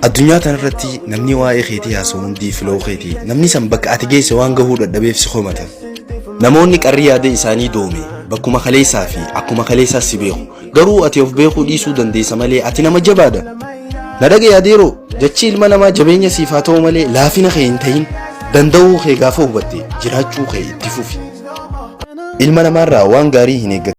Addunyaa tanarratti namni waa'ee keetii haasa'u hundi filoo keeti. Namni san bakka ati geesse waan gahuu dadhabeef si komata. Namoonni qarri yaada isaanii doome bakkuma kaleessaa fi akkuma kaleessaas si beeku. Garuu ati of beekuu dhiisuu dandeessa malee ati nama jabaadha. Na dhaga'i adeeroo, jechi ilma namaa jabeenya siif haa ta'u malee laafina kee hin ta'in. Danda'uu kee gaafa hubatte jiraachuu kee itti fufi. Ilma namaarraa waan gaarii hin eeggatin.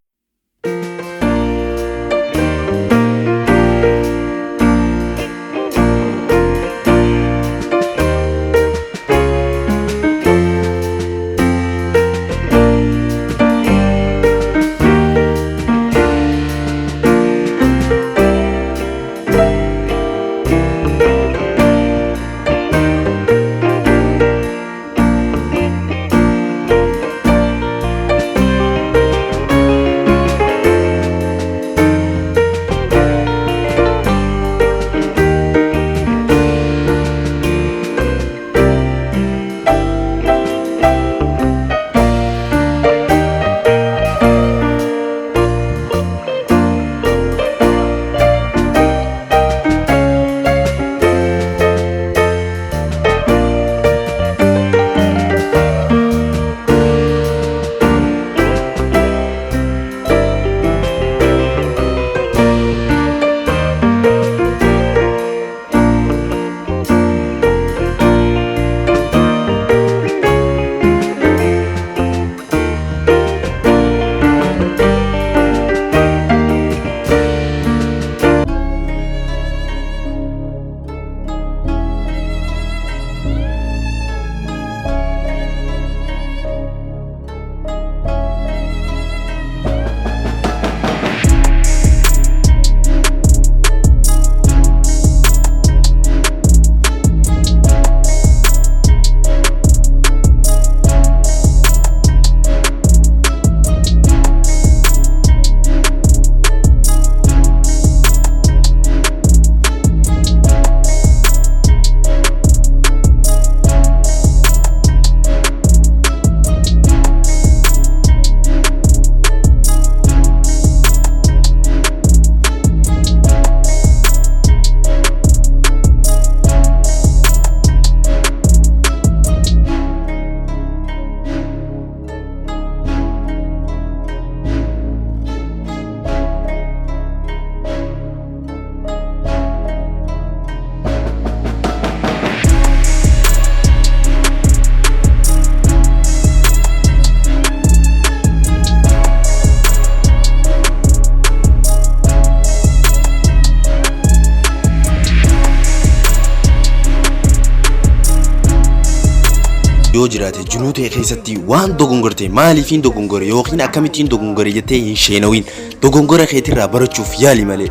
Yoo jiraate jiruu ta'e keessatti waan dogongorte maaliifiin dogongore yookiin akkamittiin dogongore jettee hin sheenawiin dogongora keetirraa barachuuf yaali malee.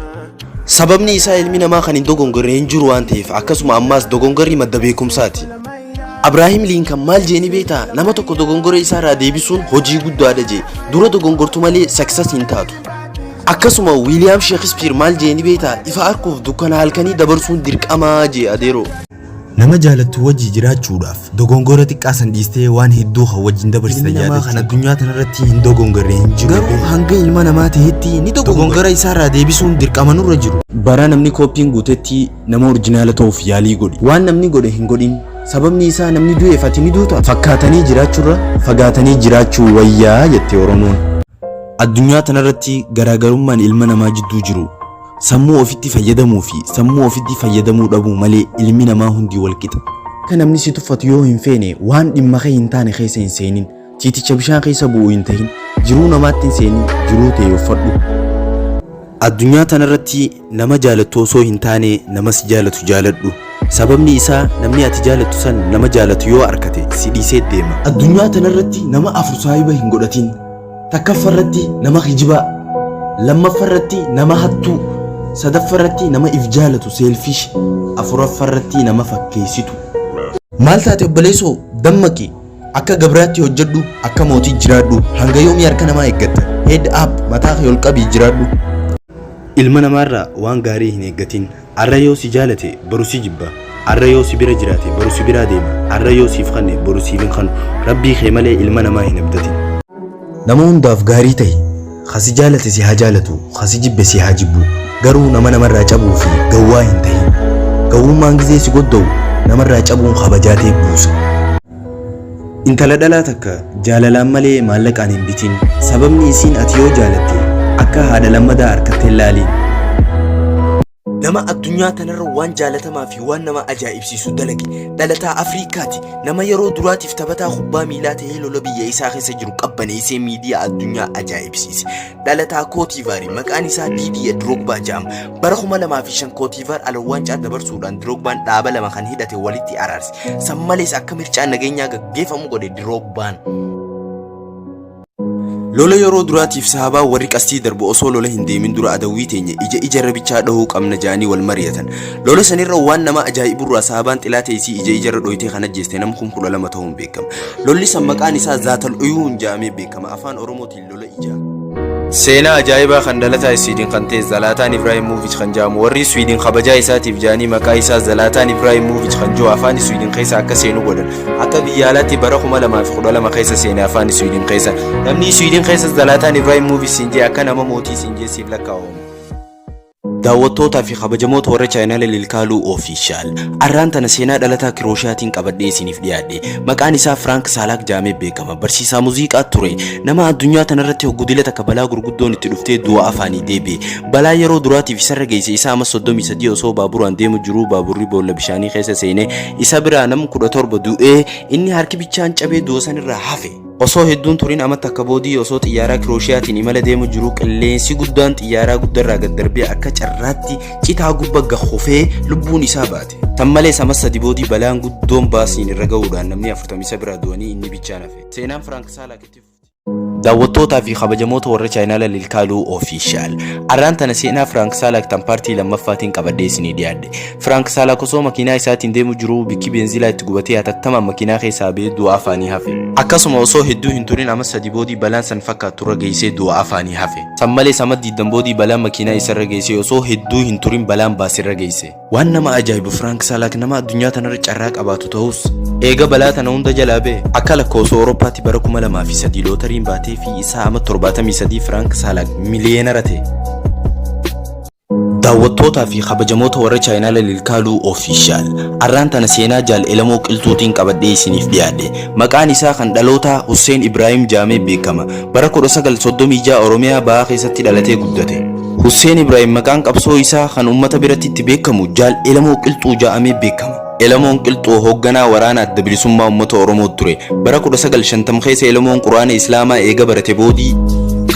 Sababni isaa ilmi namaa kan hin dogongorre hin jiru waan ta'eef akkasuma ammaas dogongorri madda beekumsaati. Abraahim Liinkan maal jeeni beektaa nama tokko dogongora isaarraa deebisuun hojii guddaadha jee dura dogongortu malee success hin taatu. Akkasuma Wiiliyaam Sheekispiir maal jeeni beektaa ifa arkuuf dukkana halkanii dabarsuun dirqamaa jee adeeroo. Nama jaalattu wajji jiraachuudhaaf dogongora xiqqaa san dhiistee waan hedduu kan wajjin dabarsita Ilmi namaa kan addunyaa tanarratti hin dogongorre hin jiru. Garuu hanga ilma namaa ta'etti ni dogongora. Dogongora isaarraa deebisuun dirqama nurra jiru. Bara namni kooppiin guutetti nama orjinaala ta'uuf yaalii godhi. Waan namni godhe hin godhin. Sababni isaa namni du'eef ati ni duuta. Fakkaatanii jiraachuurra fagaatanii jiraachuu wayyaa jette Oromoon. Addunyaa tanarratti garaagarummaan ilma namaa jidduu jiru sammuu ofitti fayyadamuu fi sammuu ofitti fayyadamuu dhabuu malee ilmi namaa hundi wal qixa. Akka namni si tuffatu yoo hin feene waan dhimma kee hin taane keessa hin seenin. Tiiticha bishaan keessa bu'u hin tahin. Jiruu namaatti hin seenin, jiruu tee uffadhu. Addunyaa tanarratti nama jaalattu osoo hin taane nama si jaalatu jaaladhu. Sababni isaa namni ati jaalattu san nama jaalatu yoo arkate si dhiisee deema. Addunyaa tanarratti nama afur saahiba hin godhatin. Takkaffa irratti nama kijibaa, lammaffa irratti nama hattuu, sadaffa irratti nama if jaalatu selfish, afuraffa irratti nama fakkeessitu. Maal taate obboleessoo dammaqi akka gabraatti hojjedhu akka mootii jiraadhu hanga yoomii harka namaa eeggatta head up mataa kee ol qabii jiraadhu. Ilma namaarraa waan gaarii hin eeggatin. Arra yoo si jaalate boru si jibba. Arra yoo si bira jiraate boru si biraa deema. Arra yoo siif kanne boru siif hin kanu. Rabbii kee malee ilma namaa hin abdatin. Nama hundaaf gaarii tahi. Ka si jaalate si haa jaalatu, ka si jibbe si haa jibbu. Garuu nama namarraa cabuu fi gawwaa hin tahin. Gowwummaan gizee si godda'u namarraa cabuun kabajaa tee buusa. Intala dhalaa takka jaalalaan malee maallaqaan hin bitin. Sababni isiin ati yoo jaalatte akka haadha lammadaa arkattee hin laaliin. Nama addunyaa tanarra waan jaalatamaa fi waan nama ajaa'ibsiisu dalage dhalataa Afriikaati. Nama yeroo duraatiif taphataa kubbaa miilaa ta'ee lola biyya isaa keessa jiru qabbaneessee miidiyaa addunyaa ajaa'ibsiise. Dhalataa Kootiivaari maqaan isaa Diidiye Drogba jedhama. Bara 2005 Kootiivaar alawwaancaa dabarsuudhaan Drogbaan dhaaba lama kan hidhate walitti araarse. San malees akka mircaan nageenyaa gaggeeffamu godhe Drogbaan. Lola yeroo duraatiif sahabaan warri qastii darbu osoo lola hin deemin dura adawwii teenya ija ija irra bichaa dhahuu qabna ja'anii wal mari'atan. Lola sanirra waan nama ajaa'iburraa sahabaan xilaata isii ija ijarra dhoytee kan ajjeeste nama 12,000 ta'uun beekama. Lolli san maqaan isaa Zaatal Uyuun ja'amee beekama. Afaan Oromootiin lola ijaa. Seenaa ajaa'ibaa kan dhalataa Iswiidin kan ta'e Zalaataan Ibraahimoovich kan jedhamu warri Iswiidin kabajaa isaatiif jedhanii maqaa isaa Zalaataan Ibraahimoovich kan jiru afaan Iswiidin keessa akka seenu godhan. Akka biyya alaatti bara 2012 keessa seene afaan Iswiidin keessa. Namni Iswiidin keessa Zalaataan Ibraahimoovich siin jee akka nama mootii siin jee siif lakkaa'amu. Daawwattootaa fi kabajamoota warra chaayinaala Lilkaaluu Official. Arraan tana seenaa dhalataa Kirooshiyaatiin qabadhee isiniif dhiyaadhe. Maqaan isaa Firaank Saalaak jaamee beekama. Barsiisaa muuziqaa ture. Nama addunyaa tanarratti hoggudila takka balaa gurguddoon itti dhuftee du'a afaanii deebi'e. Balaa yeroo duraatiif isarra geesse isaa amma 33 osoo baaburaan deemu jiruu baaburri boolla bishaanii keessa seenee isa biraa nam 17 du'ee inni harki bichaan cabee du'a sanirraa hafe. Osoo hedduun turin ama takka boodii osoo xiyyaaraa Kirooshiyaatiin imala deemu jiruu qilleensi guddaan xiyyaaraa guddarraa gad darbee akka carraatti citaa gubba gahofee lubbuun isaa baate. Tan malees ama sadi boodii balaan guddoon baasiin irra ga'uudhaan namni 40 isa biraa du'anii inni bichaan hafe. Seenaan Firaank Saalaak itti fufti. Daawwattootaa fi kabajamoota warra chaayinaala Lilkaaluu Official. Arraan tana seenaa Firaank Saalaak tan paartii lammaffaatiin qabadhee isinii dhiyaadhe. Firaank Saalaak osoo makiinaa isaatiin deemu jiruu bikki beenzilaa itti gubatee hatattamaan makiinaa keessaa ba'ee du'a afaanii hafe. Akkasuma osoo hedduu hin turin ama sadi boodii balaan san fakkaattu irra geessee du'a afaanii hafe. San malees ama diiddan boodii balaan makiinaa isarra geessee osoo hedduu hin turin balaan baasirra geesse. Waan nama ajaa'ibu Firaank Saalaak nama addunyaa tanarra carraa qabaatu ta'us eega balaa tana hunda jalaa ba'e akka lakkoofsa Awurooppaatti bara 2003 lootariin baatee fi isaa ama 73 Firaank Saalaak miliyeenara ta'e. Daawwattootaa fi kabajamoota warra chaayinaala Lilkaaluu Official. Arraan tana seenaa Jaal Elemoo Qilxuutiin qabadhee isiniif dhiyaadhe. Maqaan isaa kan dhalootaa Husseen Ibraahim jaamee beekama. Bara 1936 Oromiyaa Bahaa keessatti dhalatee guddate. Husseen Ibraahim maqaan qabsoo isaa kan uummata biratti itti beekamu Jaal Elemoo Qilxuu ja'amee beekama. Elemoon Qilxuu hoogganaa waraana adda bilisummaa uummata Oromoo ture. Bara 1950 keessa Elemoon Quraana Islaamaa eega barate boodii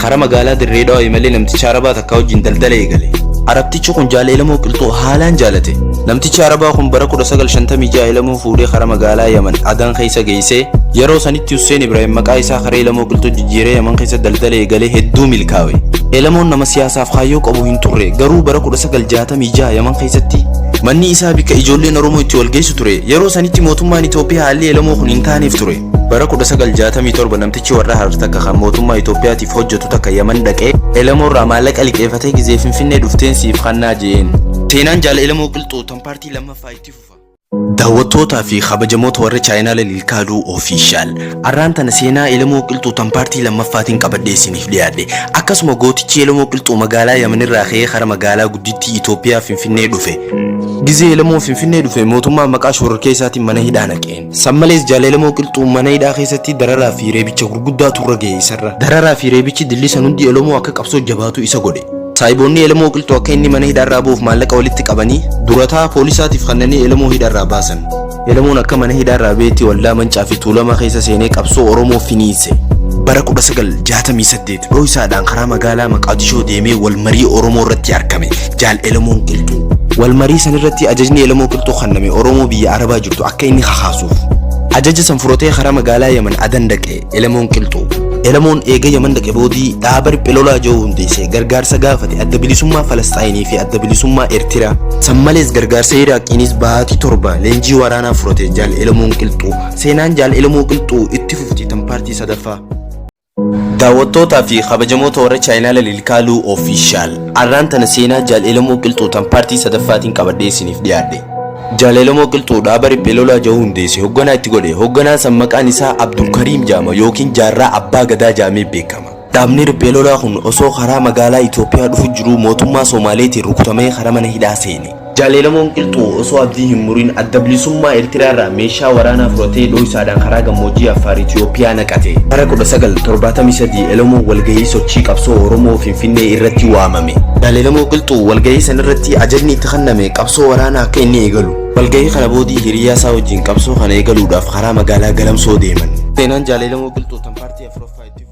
kara magaalaa Dirree Dhawaa imalee namticha Arabaa takkaa wajjin daldala eegale. Arabtichi kun Jaal Elemoo Qilxuu haalaan jaalate. Namtichi Arabaa kun bara 1956 Elemoo fuudhee kara magaalaa Yaman Adan keessa geessee yeroo sanitti Husseen Ibraahim maqaa isaa kara Elemoo Qilxuu jijjiiree Yaman keessa daldala eegalee hedduu milkaawe. Elemoon nama siyaasaaf kaayyoo qabu hin turre garuu bara 1966 Yaman keessatti manni isaa bikka ijoolleen Oromoo itti wal geessu ture. Yeroo sanitti mootummaan Itoophiyaa haalli Elemoo kun hin taaneef ture. Bara 1967 namtichi warra Harar takka kan mootummaa Itoophiyaatiif hojjetu takka Yaman dhaqee Elemoo irraa maallaqa liqeeffatee gizee Finfinnee dhufteen siif kannaa je'een. Seenaan Jaal Elemoo Qilxuu tan paartii lammaffaa itti fufa. Daawwattootaa fi kabajamoota warra chaayinaala Lilkaaluu Official. Arraan tana seenaa Elemoo Qilxuu tan paartii lammaffaatiin qabadhee isiniif dhiyaadhe. Akkasuma gootichi Elemoo Qilxuu magaalaa Yamanirraa ka'ee kara magaalaa guddittii Itoophiyaa Finfinnee dhufe. Gizee Elemoo Finfinnee dhufe mootummaa maqaa shororkeessaatiin mana hidhaa naqeen. San malees Jaal Elemoo Qilxuu mana hidhaa keessatti dararaa fi reebicha gurguddaatu irra ga'e isarra. Dararaa fi reebichi dilli san hundi Elemoo akka qabsoo jabaatu isa godhe. Saayiboonni Elemoo Qilxuu akka inni mana hidhaarraa ba'uuf maallaqa walitti qabanii durataa poolisaatiif kannanii Elemoo hidhaarraa baasan. Elemoon akka mana hidhaarraa ba'etti waldaa Mancaa fi Tuulamaa keessa seenee qabsoo Oromoo finiinse. Bara 1968 dhooysaadhaan karaa magaalaa Maqaadishoo deemee walmarii Oromoo irratti argame Jaal Elemoon Qilxuu. Walmarii san irratti ajajni Elemoo Qilxuu kenname Oromoo biyya Arabaa jirtu akka inni kakaasuuf. Ajaja san fudhatee karaa magaalaa Yaman Adan dhaqe Elemoon Qilxuu. Elemoon eega Yaman dhaqe boodii dhaaba riphee lolaa jiru hundeesse gargaarsa gaafate adda bilisummaa Falasxaayinii fi adda bilisummaa Eertiraa. San malees gargaarsa Iraaqiinis baatii 7 leenjii waraanaa fudhate Jaal Elemoon Qilxuu. Seenaan Jaal Elemoo Qilxuu itti fufti tan paartii sadaffaa. Daawwattootaa fi kabajamoota warra chaayinaala Lilkaaluu Official. Arraan tana seenaa Jaal Elemoo Qilxuu tan paartii sadaffaatiin qabadhee isiniif dhiyaadhe. Jaal Elemoo Qilxuu dhaaba riphee lolaa jiru hundeesse hoogganaa itti godhe. Hoogganaan san maqaan isaa Abdulkariim jaama yookiin Jaarraa Abbaa Gadaa jaamee beekama. Dhaabni riphee lolaa kun osoo karaa magaalaa Itoophiyaa dhufu jiruu mootummaa Somaaleetiin rukutamee karaa mana hidhaa seene. Jaal Elemoon Qilxuu osoo abdii hin murin Adda Bilisummaa Ertiraa irraa meeshaa waraanaa fudhatee dhooysaadhaan karaa gammoojjii Affaar Itiyoophiyaa naqate. Bara 1973 Elemoon walgahii sochii qabsoo Oromoo Finfinnee irratti waamame. Jaal Elemoo Qilxuu walgahii san irratti ajajni itti kenname qabsoo waraanaa akka inni eegalu. Walgahii kana boodii hiriyaa isaa wajjin qabsoo kana eegaluudhaaf karaa magaalaa Galamsoo deeman. Seenaan Jaal Elemoo Qilxuu tan paartii 4ffaa itti.